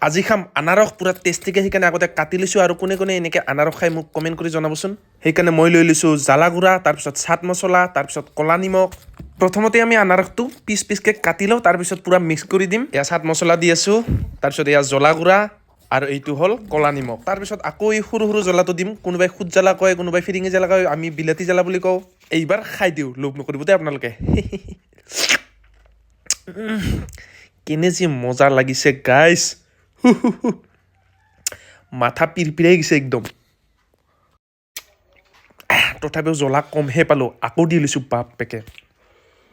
আজি খাম আনাৰস পূৰা টেষ্টিকৈ, সেইকাৰণে আগতে কাটি লৈছোঁ। আৰু কোনে কোনে এনেকৈ আনাৰস খাই মোক কমেণ্ট কৰি জনাবচোন। সেইকাৰণে মই লৈ লৈছোঁ জ্বালা গুড়া, তাৰপিছত চাট মছলা, তাৰপিছত ক'লা নিমখ। প্ৰথমতে আমি আনাৰসটো পিচ পিচকৈ কাটি লওঁ, তাৰপিছত পূৰা মিক্স কৰি দিম। এয়া চাট মছলা দি আছোঁ, তাৰপিছত এয়া জ্বলা গুড়া আৰু এইটো হ'ল ক'লা নিমখ। তাৰপিছত আকৌ এই সৰু সৰু জ্বলাটো দিম। কোনোবাই খুদ জ্বালা কয়, কোনোবাই ফিৰিঙি জ্বালা কয়, আমি বিলাতী জ্বালা বুলি কওঁ। এইবাৰ খাই দিওঁ, লোভ নকৰিব দেই আপোনালোকে। কেনে যে মজা লাগিছে গাইছ, মাথা পিৰপিৰাই গৈছে একদম। তথাপিও জ্বলা কমহে পালোঁ, আকৌ দি লৈছোঁ বাপেকে।